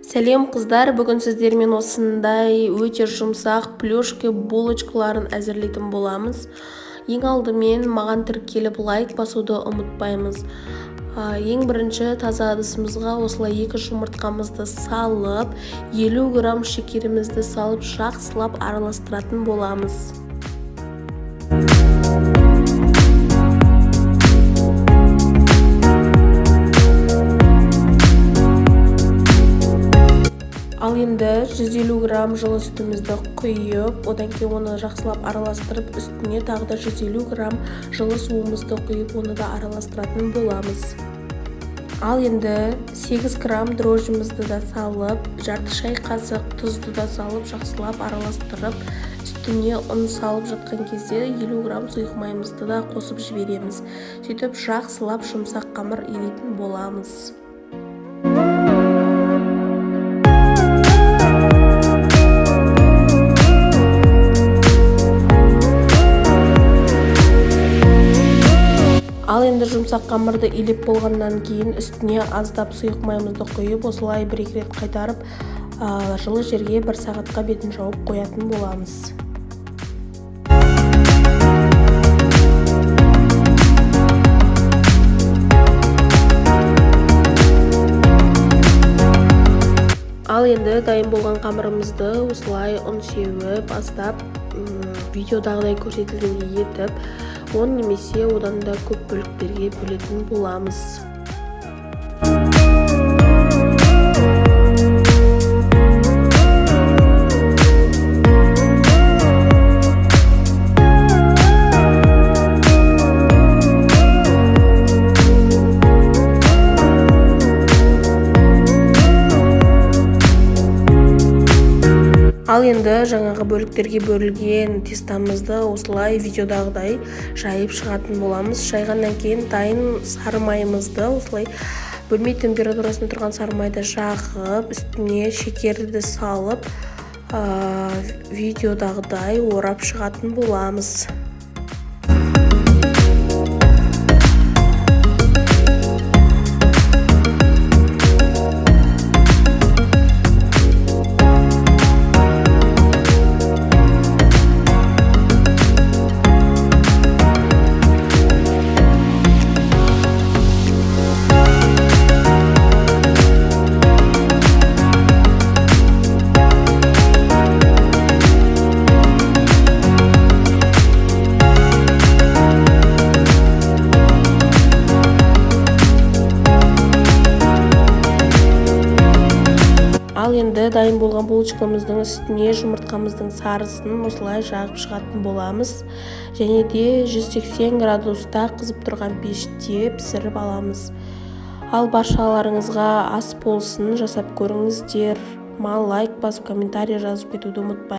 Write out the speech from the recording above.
Сәлем, қыздар! Бүгін сіздермен осындай өте жұмсақ плюшка булочкаларын әзірлейтін боламыз. Ең алдымен маған тіркеліп, лайк басуды ұмытпаймыз. Ең бірінші таза ыдысымызға осылай 2 жұмыртқамызды салып, 50 грамм шекерімізді салып, жақсылап араластыратын боламыз. Ал енді 150 грамм жылы сүтімізді құйып, одан кейін оны жақсылап араластырып, үстіне тағы да 150 грамм жылы суымызды құйып, оны да араластыратын боламыз. Ал енді 8 грамм дрожжімізді да салып, жарты шай қасық тұзды да салып, жақсылап араластырып, үстіне ұн салып жатқан кезде 50 грамм сұйық майымызды да қосып жібереміз. Сөйтіп жақсылап жұмсақ қамыр илейтін боламыз. Ал енді жұмсақ қамырды илеп болғаннан кейін үстіне аздап сұйық майымызды құйып, осылай бір-екі рет қайтарып, жылы жерге 1 сағатқа бетін жауып қоятын боламыз. Ал енді дайын болған қамырымызды осылай ұн сеуіп, аздап видеодағыдай көрсетілгендей етіп, 10 немесе одан да көп бөліктерге бөлетін боламыз. Ал енді жаңағы бөліктерге бөлінген тестамызды осылай видеодағыдай жайып шығатын боламыз. Жайғаннан кейін дайын сары майымызды осылай бөлме температурасында тұрған сары майды жағып, үстіне шекерді салып, видеодағыдай орап шығатын боламыз. Ал енді дайын болған булочкамыздың үстіне жұмыртқамыздың сарысын осылай жағып шығатын боламыз. Және де 180 градуста қызып тұрған пеште пісіріп аламыз. Ал баршаларыңызға ас болсын, жасап көріңіздер. Маған лайк басып, комментарий жазып кетуді ұмытпай.